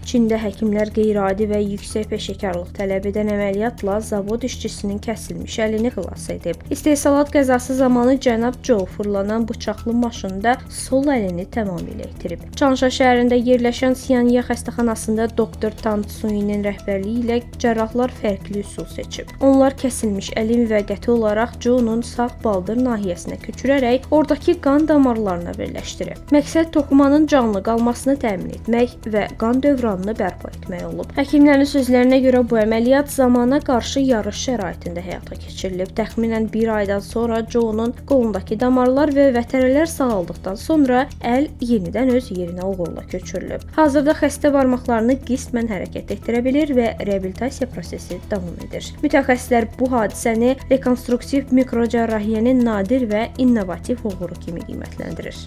Çində həkimlər qeyri-adi və yüksək peşəkarlıq tələb edən əməliyyatla zavod işçisinin kəsilmiş əlini xilas edib. İstehsalat qəzası zamanı cənab Zhou fırlanan bıçaqlı maşında sol əlini tamamilə itirib. Çanşa şəhərində yerləşən Sianya xəstəxanasında doktor Tan Tsuinin rəhbərliyi ilə cərrahlar fərqli üsul seçib. Onlar kəsilmiş əli müvəqqəti olaraq Zhounun sağ baldır nahiyəsinə köçürərək oradakı qan damarlarına birləşdirib. Məqsəd toxumanın canlı qalmasını təmin etmək və qan dövranını bərpa etmək olub. Həkimlərin sözlərinə görə bu əməliyyat zamana qarşı yarış şəraitində həyata keçirilib. Təxminən bir aydan sonra Zhounun qolundakı damarlar və vətərələr sağaldıqdan sonra əl yenidən öz yerinə uğurla köçürülüb. Hazırda xəstə barmaqlarını qismən hərəkət etdirə bilir və reabilitasiya prosesi davam edir. Mütəxəssislər bu hadisəni rekonstruktiv mikrocərrahiyyənin nadir və innovativ uğuru kimi qiymətləndirir.